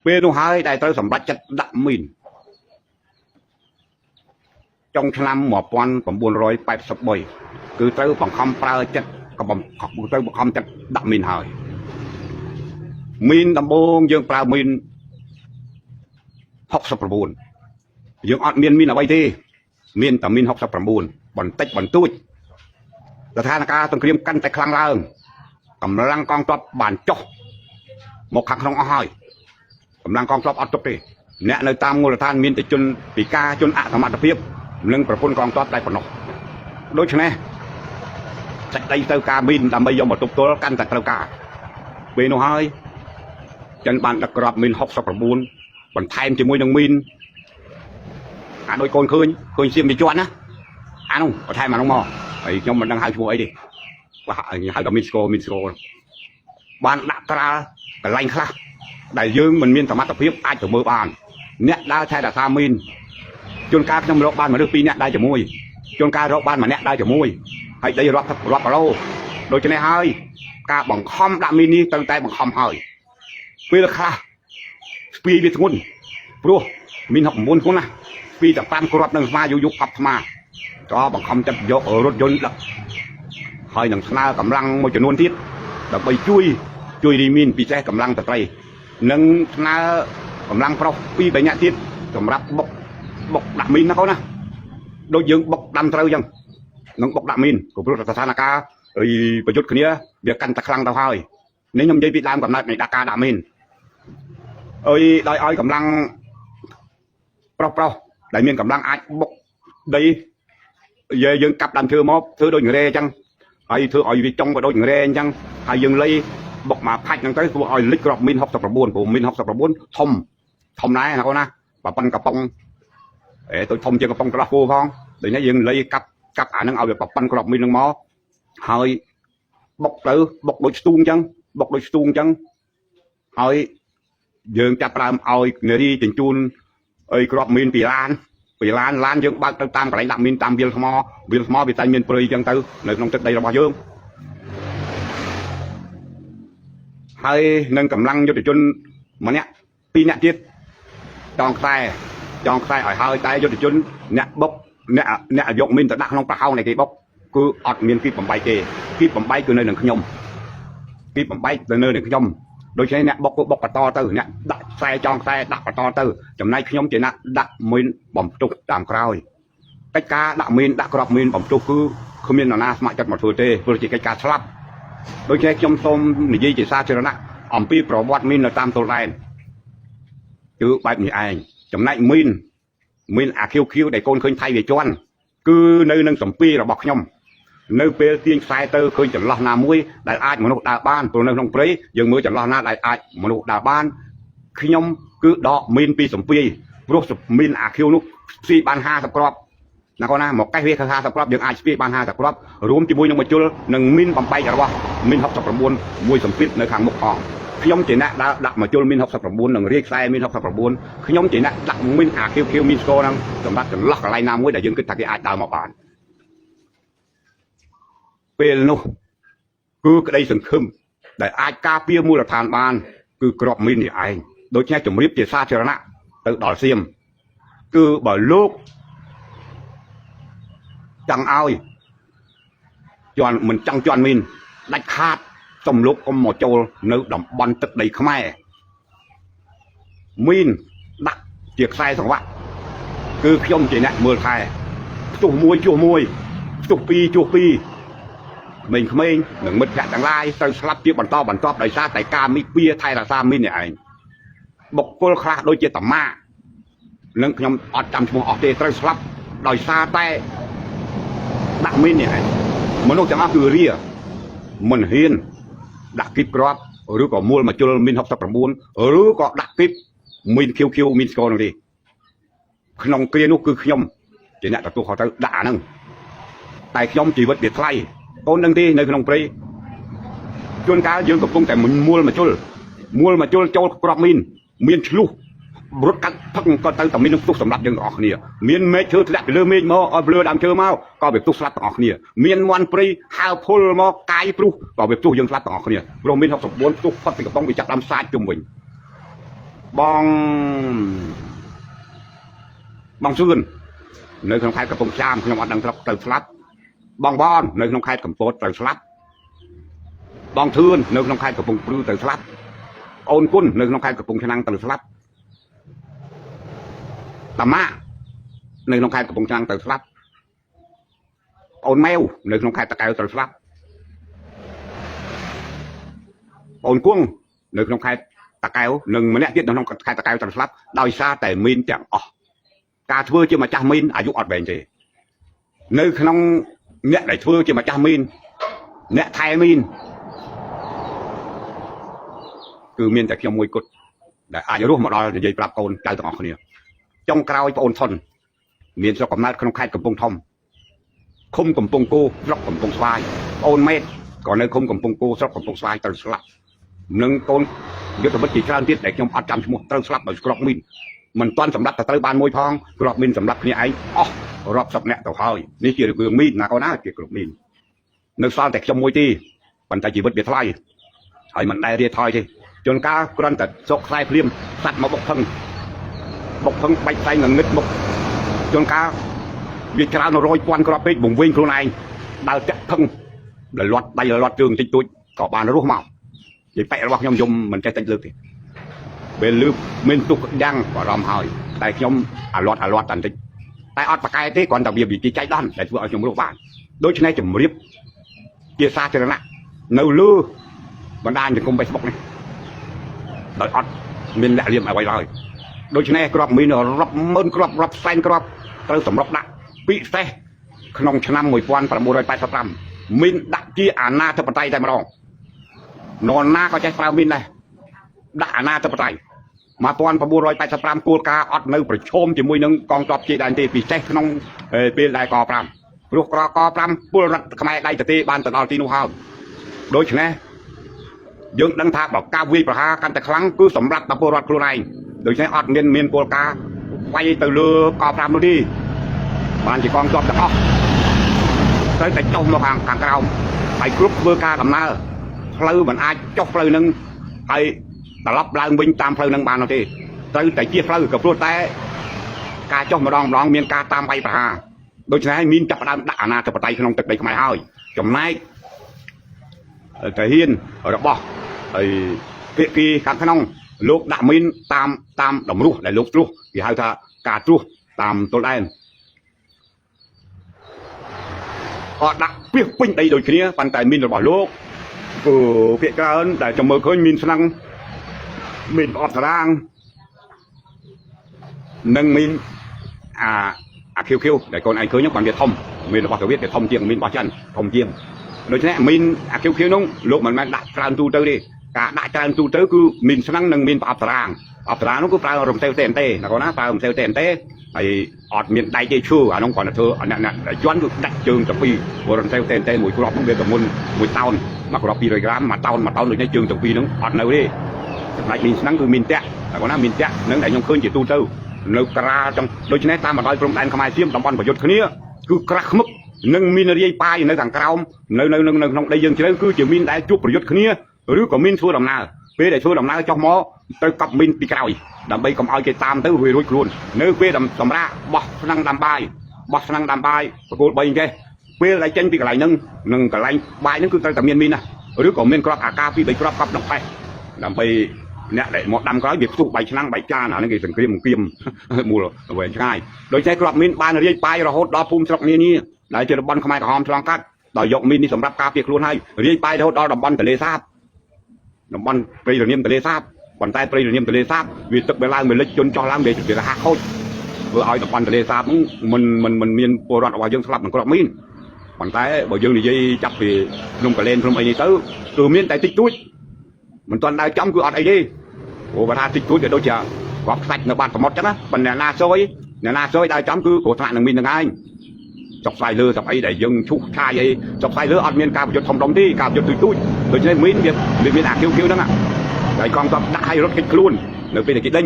ពេលនោះហើយដែលត្រូវសម្រេចចិត្តដាក់មីនចុងឆ្នាំ1983គឺត្រូវបង្ខំប្រើចិត្តក៏បង្ត្រូវបង្ខំចិត្តដាក់មីនហើយមីនដំបូងយើងប្រើមីន69យើងអត់មានមីនអ្វីទេ មានតែមីន69បន្តិចបន្តួចស្ថានភាពសង្គ្រាមកាន់តែខ្លាំងឡើងកម្លាំងកងទ័ពបានចុះមកខាងក្នុងអស់ហើយកម្លាំងកងទ័ពអត់ទុកទេអ្នកនៅតាមមូលដ្ឋានមានតែជនពិការជនអសមត្ថភាពនិងប្រពន្ធកងទ័ពតែប៉ុណ្ណោះដូច្នេះសេចក្តីទៅការមីនដើម្បីយកមកទប់ទល់កាន់តែត្រូវការពេលនោះហើយចិនបានដឹកគ្រាប់មីន69បន្ថែមជាមួយនឹងមីនអាដូចកូនឃើញឃើញសៀមវាជាន់ណាអានោះបន្ថែមអានោះមកហើយខ្ញុំមិនដឹងហៅឈ្មោះអីទេបាទហៅតែមីនស្គរមីនស្គរបានដាក់ត្រាល់កន្លែងខ្លះដែលយើងមិនមានសមត្ថភាពអាចទៅមើលបានអ្នកដើរថែរក្សាមីនជួនកាលខ្ញុំរកបានមនុស្សពីរនាក់ដើរជាមួយជួនកាលរកបានម្នាក់ដើរជាមួយហើយដីរាប់រាប់គីឡូដូច្នេះហើយការបង្ខំដាក់មីននេះត្រូវតែបង្ខំហើយពេលខ្លះស្ពាយវាធ្ងន់ព្រោះមីន69ធ្ងន់ណាស់ពីតែ5គ្រាប់នឹងស្មាយូរយូរផាប់ស្មាក៏បង្ខំចិត្តយករថយន្តដឹកហើយនឹងស្នើកម្លាំងមួយចំនួនទៀតដើម្បីជួយជួយរីមីនពិសេសកម្លាំងស្ត្រីនិងស្នើកម្លាំងប្រុសពីរបីនាក់ទៀតសម្រាប់បុកបុកដាក់មីនណាកូនណាដូចយើងបុកដាំត្រូវអញ្ចឹងនឹងបុកដាក់មីនក៏ព្រោះស្ថានភាពអីប្រយុទ្ធគ្នាវាកាន់តែខ្លាំងទៅហើយនេះខ្ញុំនិយាយពីដើមកំណត់នៃដាក់ការដាក់មីនអើយដោយឲ្យកម្លាំងប្រុសប្រុសដែលមានកម្លាំងអាចបុកដីយើងកាប់ដើមឈើមកធ្វើដូចរ៉េអញ្ចឹងហើយធ្វើឲ្យវាចុងក៏ដូចរ៉េអញ្ចឹងហើយយើងលៃបុកមកផាច់ហ្នឹងទៅធ្វើឲ្យលិចគ្រាប់មីន69ព្រោះមីន69ធំធំដែរណាកូនណាបើប៉ុនកំប៉ុងអេទៅធំជាងកំប៉ុងក្រោះគោផងដូច្នេះយើងលៃកាប់កាប់អាហ្នឹងឲ្យវាប៉ុនគ្រាប់មីនហ្នឹងមកហើយបុកទៅបុកដូចស្ទូងអញ្ចឹងបុកដូចស្ទូងអញ្ចឹងហើយយើងចាប់ផ្ដើមឲ្យនារីជញ្ជូនអីគ្រាប់មីនពីឡានពីឡានឡានយើងបើកទៅតាមកន្លែងដាក់មីនតាមវាលថ្មវាលថ្មវាតែមានព្រៃអញ្ចឹងទៅនៅក្នុងទឹកដីរបស់យើងហើយនឹងកម្លាំងយុទ្ធជនម្នាក់ពីរនាក់ទៀតចងខ្សែចងខ្សែឲ្យហើយតែយុទ្ធជនអ្នកបុកអ្នកអ្នកយកមីនទៅដាក់ក្នុងប្រហោងនៃគេបុកគឺអត់មានគីបបំបែកទេគីបបំបែកគឺនៅនឹងខ្ញុំគីបបំបែកទៅនៅនឹងខ្ញុំដូច្នេះអ្នកបុកគឺបុកបន្តទៅអ្នកដាក់ខ្សែចងខ្សែដាក់បន្តទៅចំណែកខ្ញុំជាអ្នកដាក់មីនបំផ្ទុះតាមក្រោយកិច្ចការដាក់មីនដាក់ក្របមីនបំផ្ទុះគឺគ្មាននរណាស្ម័គ្រចិត្តមកធ្វើទេព្រោះជាកិច្ចការស្លាប់ដូច្នេះខ្ញុំសូមនិយាយជាសាធារណៈអំពីប្រវត្តិមីននៅតាមទល់ដែនគឺបែបនេះឯងចំណែកមីនមីនអាខៀវខៀវដែលកូនឃើញថៃវាជន់គឺនៅនឹងសំពីរបស់ខ្ញុំនៅពេលទាញខ្សែទៅឃើញចន្លោះណាមួយដែលអាចមនុស្សដើរបានព្រោះនៅក្នុងព្រៃយើងមើលចន្លោះណាដែលអាចមនុស្សដើរបានខ្ញុំគឺដកមីនពីសំពីព្រោះមីនអាខៀវនោះស្ពីបាន50គ្រាប់ណាកូនណាមកកេះវា50គ្រាប់យើងអាចស្ពីបាន50គ្រាប់រួមជាមួយនឹងមជុលនិងមីនបំបែករបស់មីន69មួយសំពីនៅខាងមុខផងខ្ញុំជាអ្នកដើរដាក់មជុលមីន69និងរាយខ្សែមីន69ខ្ញុំជាអ្នកដាក់មីនអាខៀវខៀវមីនស្គរហ្នឹងសម្រាប់ចន្លោះកន្លែងណាមួយដែលយើងគិតថាគេអាចដើរមកបានពេលនោះគឺក្តីសង្ឃឹមដែលអាចការពារមូលដ្ឋានបានគឺក្របមីននេះឯងដូច្នេះជំរាបជាសាធារណៈទៅដល់សៀមគឺបើលោកចង់ឲ្យជន់មិនចង់ជន់មីនដាច់ខាតសំលោកកុំមកចូលនៅតំបន់ទឹកដីខ្មែរមីនដាក់ជាខ្សែសង្វាក់គឺខ្ញុំជាអ្នកមើលថែផ្ទុះមួយជួសមួយផ្ទុះពីរជួសពីរក្មេងៗនិងមិត្តភក្តិទាំងឡាយត្រូវស្លាប់ជាបន្តបន្ទាប់ដោយសារតែការមីពៀថែរក្សាមីននេះឯងបុគ្គលខ្លះដូចជាតាម៉ានិងខ្ញុំអត់ចាំឈ្មោះអស់ទេត្រូវស្លាប់ដោយសារតែដាក់មីននេះឯងមនុស្សទាំងអស់គឺរាមិនហ៊ានដាក់គីបក្របឬក៏មូលមជុលមីន69ឬក៏ដាក់គីបមីនខៀវខៀវមីនស្គរនោះទេក្នុងគ្រានោះគឺខ្ញុំជាអ្នកទទួលខុសត្រូវដាក់អាហ្នឹងតែខ្ញុំជីវិតវាថ្លៃកូនដឹងទេនៅក្នុងព្រៃជួនកាលយើងកំពុងតែមូលមជុលមូលមជុលចូលក្របមីនមានឆ្លុះរត់កាត់ផឹកក៏ទៅតែមាននឹងផ្ទុះសម្រាប់យើងទាំងអស់គ្នាមានមេឃឈើធ្លាក់ពីលើមេឃមកឲ្យលើដើមឈើមកក៏វាផ្ទុះស្លាប់ទាំងអស់គ្នាមានមន់ព្រៃហើភុលមកកាយព្រុសក៏វាផ្ទុះយើងស្លាប់ទាំងអស់គ្នាព្រោះមាន69ផ្ទុះផុតពីកំប៉ុងវាចាប់ដើមសាចជុំវិញ បងបងសឿននៅក្នុងខេត្តកំពង់ចាមខ្ញុំអត់ដឹងស្រុកត្រូវស្លាប់បងបននៅក្នុងខេត្តកំពតត្រូវស្លាប់បងធឿននៅក្នុងខេត្តកំពង់ព្រឺត្រូវស្លាប់អូនគុណនៅក្នុងខេត្តកំពង់ឆ្នាំងត្រូវស្លាប់តាម៉ានៅក្នុងខេត្តកំពង់ឆ្នាំងត្រូវស្លាប់អូនម៉ែវនៅក្នុងខេត្តតាកែវត្រូវស្លាប់អូនគង់នៅក្នុងខេត្តតាកែវនិងម្នាក់ទៀតនៅក្នុងខេត្តតាកែវត្រូវស្លាប់ដោយសារតែមីនទាំងអស់ការធ្វើជាម្ចាស់មីនអាយុអត់វែងទេនៅក្នុងអ្នកដែលធ្វើជាម្ចាស់មីនអ្នកថែមីនគឺមានតែខ្ញុំមួយគត់ដែលអាចរស់មកដល់និយាយប្រាប់កូនចៅទាំងអស់គ្នាចុងក្រោយប្អូនថុនមានស្រុកកំណើតក្នុងខេត្តកំពង់ធំឃុំកំពង់គោស្រុកកំពង់ស្វាយប្អូនមេតក៏នៅឃុំកំពង់គោស្រុកកំពង់ស្វាយត្រូវស្លាប់និងកូនយុទ្ធមិត្តជាច្រើនទៀតដែលខ្ញុំអត់ចាំឈ្មោះត្រូវស្លាប់ដោយគ្រាប់មីនមិនទាន់សម្រាប់តែត្រូវបានមួយផងគ្រាប់មីនសម្រាប់គ្នាឯងអស់រាប់សិបអ្នកទៅហើយនេះជារឿងមីនណាកូនណាជាគ្រាប់មីននៅសល់តែខ្ញុំមួយទេប៉ុន្តែជីវិតវាថ្លៃហើយមិនដែលរាថយទេជួនកាលគ្រាន់តែសុកខ្សែភ្លាមសัตว์មកបុកផឹងបុកផឹងបាច់ផ្សែងងងឹតមុខជួនកាលវាច្រើនរយពាន់គ្រាប់ពេកបង្វែងខ្លួនឯងដើរតាក់ផឹងលលាត់ដៃលលាត់ជើងតិចតួចក៏បានរស់មកនិយាយបែករបស់ខ្ញុំយំមិនចេះតិចលើកទេពេលលឺមានទុកដាំងបារម្ភហើយតែខ្ញុំអាលាត់អាលាត់តែបន្តិចតែអត់ប្រកែទេគ្រាន់តែវាវិធីចៃដន្យដែលធ្វើឲ្យខ្ញុំរស់បានដូច្នេះជំរាបជាសាធារណៈនៅលើបណ្ដាញសង្គម Facebook នេះដោយអត់មានលាក់លៀមអ្វីឡើយដូច្នេះគ្រាប់មីនរាប់ម៉ឺនគ្រាប់រាប់សែនគ្រាប់ត្រូវសម្រុកដាក់ពិសេសក្នុងឆ្នាំ1985មីនដាក់ជាអាណាធិបតេយ្យតែម្ដងនរណាក៏ចេះប្រើមីនដែរដាក់អាណាធិបតេយ្យ1985គោលការណ៍អត់នៅប្រឈមជាមួយនឹងកងទ័ពជាដែនទេពិសេសក្នុងពេលដែលក5ព្រោះក្រក5ពលរដ្ឋខ្មែរដៃទទេបានទៅដល់ទីនោះហើយដូច្នេះយើងដឹងថាបើការវាយប្រហារកាន់តែខ្លាំងគឺសម្រាប់តែពលរដ្ឋខ្លួនឯងដូច្នេះអត់មានមានគោលការណ៍វាយទៅលើក5នោះទេបានជាកងទ័ពទាំងអស់ត្រូវតែចុះមកខាងខាងក្រោមហើយគ្រប់ធ្វើការដំណើរផ្លូវមិនអាចចុះផ្លូវនឹងហើយត្រឡប់ឡើងវិញតាមផ្លូវនឹងបាននោះទេត្រូវតែជិះផ្លូវក៏ព្រោះតែការចុះម្ដងម្ដងមានការតាមវាយប្រហារដូច្នេះហើយមានចាប់ផ្ដើមដាក់អាណាធិបតេយ្យក្នុងទឹកដីខ្មែរហើយចំណែកតាហ៊ានរបស់ហើយភាគីខាងក្នុងលោកដាក់មីនតាមតាមតម្រួសដែលលោកត្រួសគេហៅថាការត្រួសតាមទល់ដែនអត់ដាក់ពីពេញដីដូចគ្នាប៉ុន្តែមីនរបស់លោកគឺភាគច្រើនដែលខ្ញុំមើលឃើញមានស្នឹងមានប្រអប់តារាងនិងមានអាអាខៀវខៀវដែលកូនឯងឃើញហ្នឹងបានវាធំមានរបស់សូវៀតវាធំជាងមានរបស់ចិនធំជាងដូច្នេះមានអាខៀវខៀវនោះលោកមិនមែនដាក់ច្រើនទូទៅទេការដាក់ច្រើនទូទៅគឺមានស្នឹងនិងមានប្រអប់តារាងប្រអប់តារាងនោះគឺប្រើរំសេវ TNT ណាកូនណាប្រើរំសេវ TNT ហើយអត់មានដៃទេឈើអានោះគ្រាន់តែធ្វើអ្នកអ្នកជន់គឺដាច់ជើងទាំងពីរព្រោះរំសេវ TNT មួយគ្រាប់នោះវាទម្ងន់1តោនមួយគ្រាប់200ក្រាម1តោន1តោនដូចនេះជើងទាំងពីរហ្នឹងអត់នៅទេចំណែកមីនស្នឹងគឺមានតាក់តែគាត់ណាមានតាក់នឹងដែលខ្ញុំឃើញជាទូទៅនៅក្រាលចង់ដូច្នេះតាមបណ្ដោយព្រំដែនខ្មែរសៀមតំបន់ប្រយុទ្ធគ្នាគឺក្រាស់ខ្មឹកនិងមានរាយប៉ាយនៅខាងក្រោមនៅនៅនៅក្នុងដីយើងជ្រៅគឺជាមានដែលជួបប្រយុទ្ធគ្នាឬក៏មានធ្វើដំណើរពេលដែលធ្វើដំណើរចុះមកត្រូវកប់មីនពីក្រោយដើម្បីកុំឲ្យគេតាមទៅរួចរួចខ្លួននៅពេលសម្រាប់បោះស្នឹងដាំបាយបោះស្នឹងដាំបាយបកគោល3អញ្ចេះពេលដែលចេញពីកន្លែងហ្នឹងនិងកន្លែងបាយហ្នឹងគឺត្រូវតែមានមីនណាឬក៏មានគ្រាប់អាកាពី3គ្រាប់កប់ក្នុងផេះដើម្បីអ្នកដែលមកដាំក្រោយវាផ្ទុះបាយឆ្នាំងបាយចានអាហ្នឹងគេសង្គ្រាមអង្គៀមមូលវែងឆ្ងាយដូច្នេះគ្រាប់មីនបានរាយប៉ាយរហូតដល់ភូមិស្រុកនានាដែលជាតំបន់ខ្មែរក្រហមឆ្លងកាត់ដោយយកមីននេះសម្រាប់ការពារខ្លួនហើយរាយប៉ាយរហូតដល់តំបន់ទន្លេសាបតំបន់ព្រៃរនាមទន្លេសាបប៉ុន្តែព្រៃរនាមទន្លេសាបវាទឹកវាឡើងវាលិចជន់ចោះឡើងវាវារហ័សខូចធ្វើឲ្យតំបន់ទន្លេសាបហ្នឹងមិនមិនមិនមានពលរដ្ឋរបស់យើងស្លាប់នឹងគ្រាប់មីនប៉ុន្តែបើយើងនិយាយចាប់ពីភ្នំកលែនភ្នំអីនេះទៅគឺមានតែតិចតួចមិនទាន់ដើរចំគឺអត់អីទេព្រោះបើថាតិចតួចវាដូចជាគ្រាប់ខ្សាច់នៅបាតសមុទ្រចឹងណាប៉ុន្តែអ្នកណាសយអ្នកណាសយដើរចំគឺគ្រោះថ្នាក់នឹងមីនហ្នឹងឯងចុកស្វាយលើស្អីដែលយើងឈូសឆាយអីចុកស្វាយលើអត់មានការប្រយុទ្ធធំដុំទេការប្រយុទ្ធទូចទូចដូច្នេះមីនវាមានអាខៀវខៀវហ្នឹងហើយកងទ័ពដាក់ឲ្យរត់គេចខ្លួននៅពេលដែលគេដេញ